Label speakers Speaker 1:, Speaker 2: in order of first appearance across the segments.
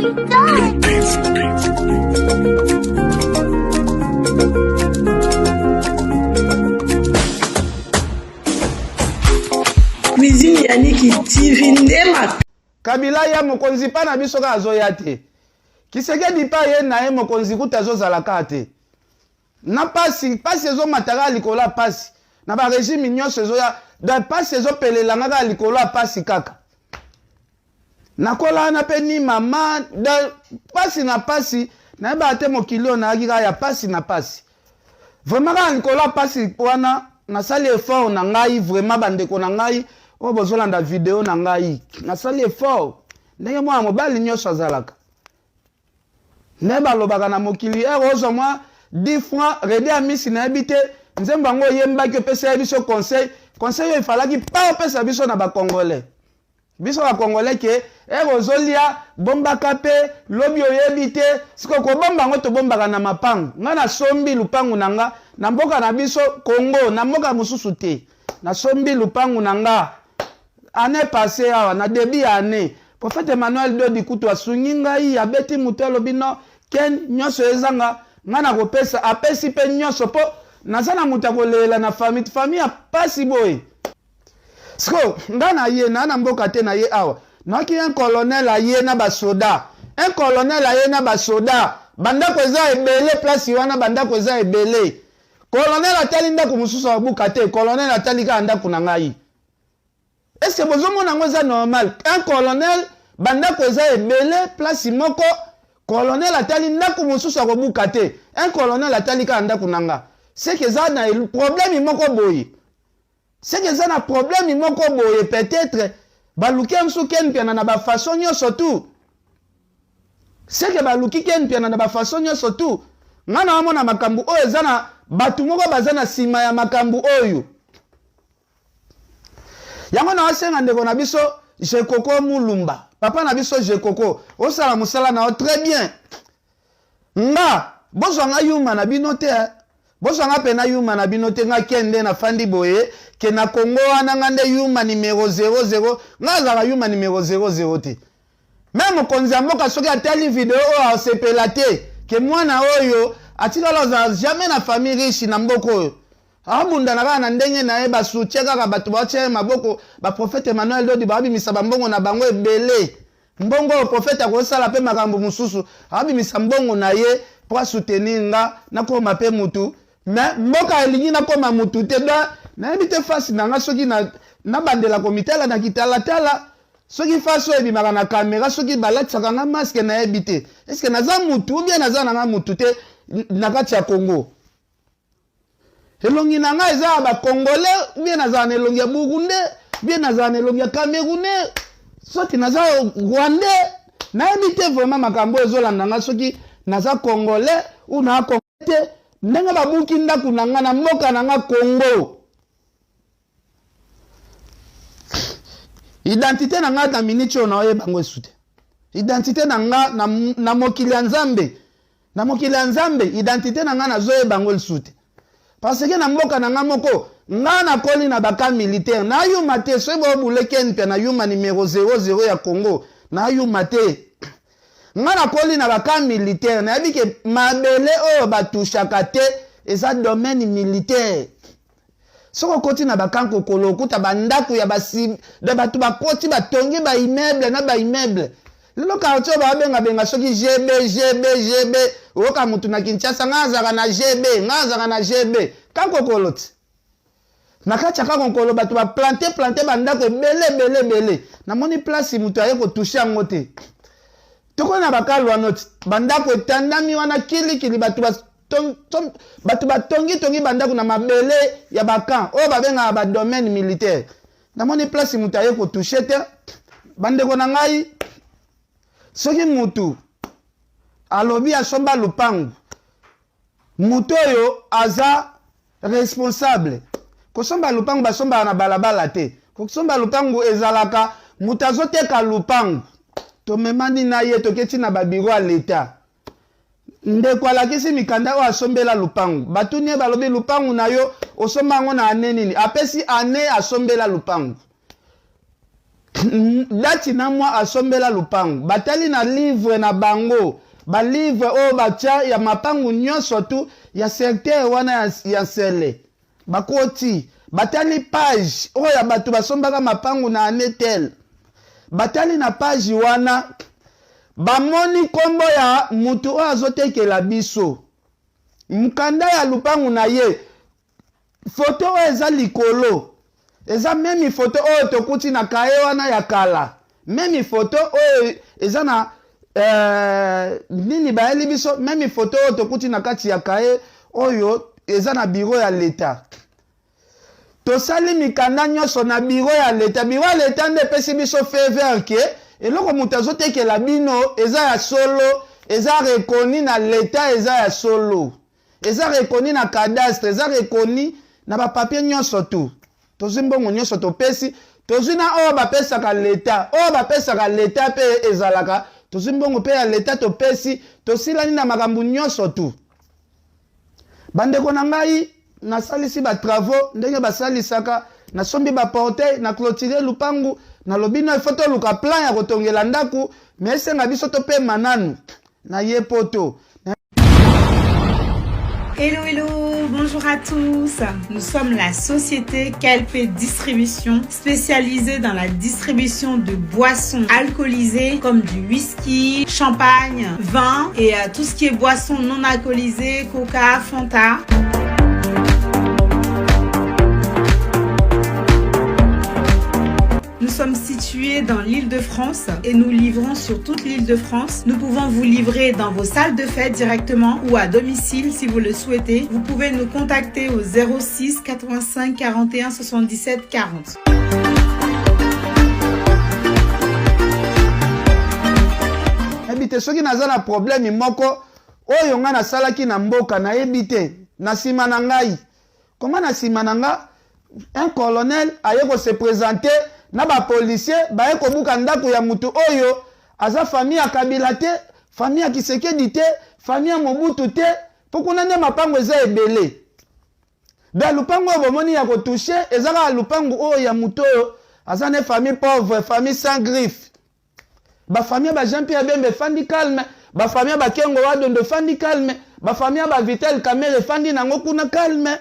Speaker 1: Cuisine ya Niki TV nde makambo.
Speaker 2: Kabila ya mokonzi pa na biso kaka azoya te. Kisekedi pa ye na ye mokonzi kuta azozala kaka te. Na pasi, pasi ezomata kaka likolo ya pasi. Na ba regime nyonso ezoya, donc pasi ezopelela nga kaka likolo ya pasi kaka. Nakola wana pe ni mama, donc pasi na pasi, nayebaka te mokili oyo nayaki kaka ya pasi na pasi. Vraiment kaka likolo ya pasi wana nasali effort na ngai vraiment bandeko na ngai oyo bozolanda video na ngai, nasali effort ndenge mwana mobali nyonso azalaka. Nde balobaka na mokili ere ozwa mwa 10 francs rede amisi nayebi te nzembo yango oyembaki opesaki biso conseil conseil oyo efalaki pa opesa biso na bacongolais biso bacongolais ke ere ozolia bombaka mpe lobi oyebi te sikoyo kobomba yango tobombaka na mapangu ngai nasombi lupangu na nga na mboka na biso congo na mboka mosusu te nasombi lupangu na nga Annee passee awa na debut ya annee prophète Emmanuel Dodi kutu asungi ngai abeti mutu alobi non Ken nionso ezanga ngai nakopesa apesi pe nionso po naza na mutu ya kolela na famille famille ya pasi boye sikoyo ngai na ye na na mboka te na ye awa nayoki un colonel aye na basoda un colonel aye na basoda bandako eza ebele place wana bandako eza ebele colonel atali ndako mosusu abuka te colonel atali kaka ndako na ngai Est ce que bozomona yango eza normal? Un colonel bandako eza ebele place moko colonel atali ndako mosusu akobuka te. Un colonel atali kaka ndako na nga. C'est que eza na problème moko boye. C'est que eza na problème moko boye peut-être baluki ya mosusu Ken Mpiana na ba façon nyonso tout. C'est que baluki Ken Mpiana na ba façon nyonso tout. Nga na omona makambo oyo eza na bato moko baza na nsima ya makambo oyo. Yango naosenga ndeko na biso Jekoko Mulumba, papa na biso Jekoko, osala mosala na yo très bien. Nga bozwa nga yuma na bino te, eh. Bozwa nga pena yuma na bino te, nga ken nde nafandi boye ke na Congo wana nga nde yuma numero 00, nga azalaka yuma numero 00 te. Meme mokonzi ya mboka soki atali video oyo asepela te ke mwana oyo atikala ozala jamais na famille riche na mboka oyo. Abundana kaka na ndenge na ye, ba soutien kaka bato baotia ye maboko, ba prophète Emmanuel Dodi baobimisa ba mbongo na bango ebele. Mbongo oyo prophète akosala pe makambo mosusu, abimisa mbongo na ye po a soutenir nga nakoma pe mutu. Mais mboka elingi nakoma mutu te, donc nayebi te face na nga soki na nabandela komitala na kitalatala soki face oyo ebimaka na camera soki balatisaka nga masque nayebi te. Est ce que naza mutu ou bien naza na nga mutu te na kati ya Congo? Elongi na nga eza ya ba congolais ou bien nazala na elongi ya burundais ou bien nazala na elongi ya camerounais soki naza rwandais nayebi te vraiment makambo oyo ezolanda nga soki naza congolais ou na congolais te ndenge babuki ndako na nga na mboka na nga Congo Identite na nga na minute oyo naoyeba yango esu te. Identite na nga na, na mokili ya Nzambe, na mokili ya Nzambe identite na nga nazoyeba yango lisusu te. Parce que na mboka na nga moko nga nakoli na ba camp militaire na yuma te soki bobule Ken Mpiana na yuma numero 00 ya Congo na yuma te. Nga nakoli na ba camp militaire nayebi ke mabele oyo batushaka te eza domaine militaire. Soki okoti na ba camp kokolo okuta ba ndaku ya ba de bato bakoti batongi ba immeuble na ba immeuble. Lelo quartier oyo babenga benga soki GB GB GB oyoka mutu na Kinshasa nga azalaka na GB nga azalaka na GB camp kokolo ti na kati ya camp kokolo bato ba plante plante ba ndako ebele ebele ebele namoni place mutu aye ko touche yango te tokoki na bakalwano ti bandako etandami wana kilikili bato ba bato batongitongi bandako na mabele ya bacamp oyo babengaka badomaine militaire namoni place moto aye kotouche te bandeko na ngai soki motu alobi asomba lupangu moto oyo aza responsable kosomba lupangu basombaka na balabala te kosomba lupangu ezalaka moto azoteka lupangu tomemani na ye toketi na babiro ya leta Ndeko alakisi mikanda oyo asombela lupangu. Batuni ye balobi lupangu na yo osomba yango na annee nini? Apesi annee asombela lupangu. Dati na mwa asombela lupangu. Batali na livre na bango, ba livre oyo batia ya mapangu nyonso tu ya secteur wana ya Nsele. Bakoti, batali page oyo ya bato basombaka mapangu na annee telle. Batali na page wana, bamoni kombo ya mutu oyo azotekela biso. Mukanda ya lupangu na ye, Photo oyo eza likolo eza meme photo oyo tokuti na kaye wana ya kala, meme photo oyo eza na nini bayeli biso, meme photo oyo tokuti na kati ya kaye oyo eza na bureau ya l'etat. Tosali mikanda nyonso na bureau ya l'etat. Bureau ya l'etat nde epesi biso feu vert ke eloko moto azotekela bino eza ya solo, eza reconnu na l'etat, eza ya solo. Eza reconnu na cadastre, eza reconnu na ba papier nyonso tout. Tozwi mbongo nyonso topesi, tozwi na oyo bapesaka l'etat, oyo bapesaka l'etat pe ezalaka, tozwi mbongo pe ya l'etat topesi, tosilani na makambo nyonso tout. Bandeko na ngai, nasalisi ba travaux ndenge basalisaka, nasombi ba portail, na clôturer lupangu, nalobi no il faut toluka plan ya kotongela ndaku, mais esenga biso topema nanu. Na ye poto.
Speaker 1: Hello, hello, bonjour à tous. Nous sommes la société KLP Distribution, spécialisée dans la distribution de boissons alcoolisées comme du whisky, champagne, vin et tout ce qui est boissons non alcoolisées, coca, Fanta. Nous sommes situés dans l'île de France et nous livrons sur toute l'île de France. Nous pouvons vous livrer dans vos salles de fête directement ou à domicile si vous le souhaitez. Vous pouvez nous contacter au 06 85 41 77 40.
Speaker 2: Nayebi te soki naza na problème moko oyo nga nasalaki na mboka, nayebi te na nsima na ngai koma na nsima na nga un colonel aye ko se présenter na ba policier baye kobuka ndako ya mutu oyo aza famille ya Kabila te, famille ya Kisekedi te, famille ya Mobutu te, po kuna nde mapango eza ebele. Da lupango oyo bomoni ya kotouche eza kaka lupango oyo ya mutu oyo aza ne famille pauvre, famille sans griffe. Ba famille ya ba Jean Pierre Bemba efandi calme, ba famille ya ba Kengo Wadondo efandi calme, ba famille ya ba Vital Kamerhe efandi nango kuna calme.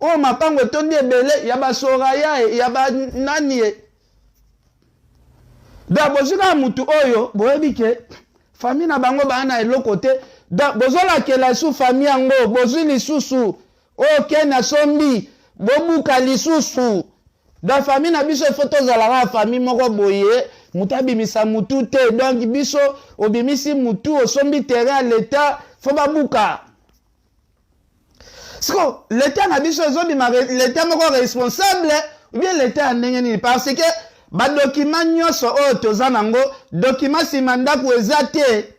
Speaker 2: Oyo mapango etondi ebele ya ba Soraya e, ya ba nani e. Da bozwi kaka mutu oyo boyebi ke famille na bango baa na eloko te. Da bozolakela su famille yango bozwi lisusu oyo Ken asombi bobuka lisusu. Dans famille na biso il faut tozala kaka famille moko boye, mutu abimisa mutu te. Donc biso obimisi mutu osombi terrain ya l'etat faut babuka. Siko l'etat na biso ezobima l'etat moko responsable ou bien l'etat ya ndenge nini? Parce que ba document nyonso oyo toza nango, document sima ndako eza te.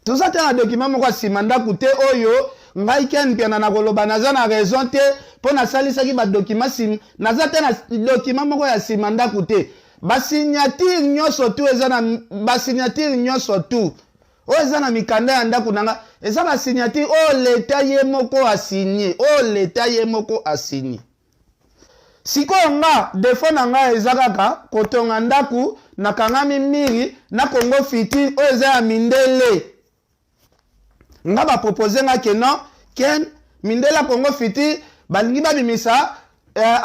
Speaker 2: Toza te na document moko ya sima ndako te oyo ngai Ken Mpiana nakoloba naza na raison te mpo nasalisaki ba document sima, naza te na document moko ya sima ndako te. Ba signature nyonso tu eza na ba signature nyonso tu oyo eza na mikanda ya ndako na nga eza ba signature oyo l'etat ye moko a signe, oyo l'etat ye moko a signe. Sikoyo nga defaut na nga eza kaka kotonga ndaku nakangami miri na Congo futur oyo eza ya mindele. Nga ba propose nga ke non Ken mindele ya Congo futur balingi babimisa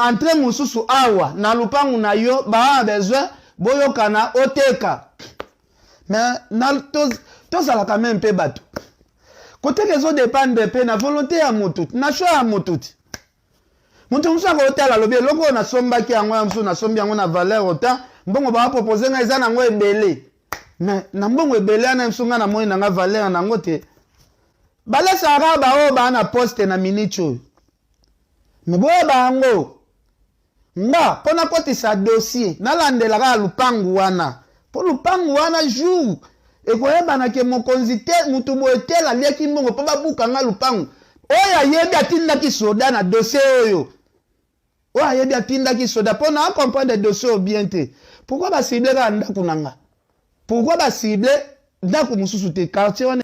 Speaker 2: entrée mosusu awa na lupangu na yo ba na besoin boyokana oteka. Mais na tozalaka meme pe bato. Koteka ezo dependre pe na volonté ya mutu, na choix ya mutu. Moto mosusu akotala alobi eloko oyo nasombaki yango ya mosusu nasombi yango na valeur autant mbongo ba propose ngai eza nango ebele. Mais na mbongo ebele wana mosusu ngai namoni na ngai valeur nango te. Balesaka kaka baoyo baa na poste na minute oyo. Mais boyeba yango. Nga mpo nakotisa dossier nalandela kaka lupangu wana mpo lupangu wana jour ekoyebana ke mokonzi te mutu boye tel aliaki mbongo mpo babuka nga lupangu oyo ayebi atindaki soda na dossier oyo oyo ayebi atindaki soda mpo na comprendre dossier oyo bien te. Pourquoi ba cible kaka ndako na nga? Pourquoi ba cible ndako mosusu te? Quartier wana.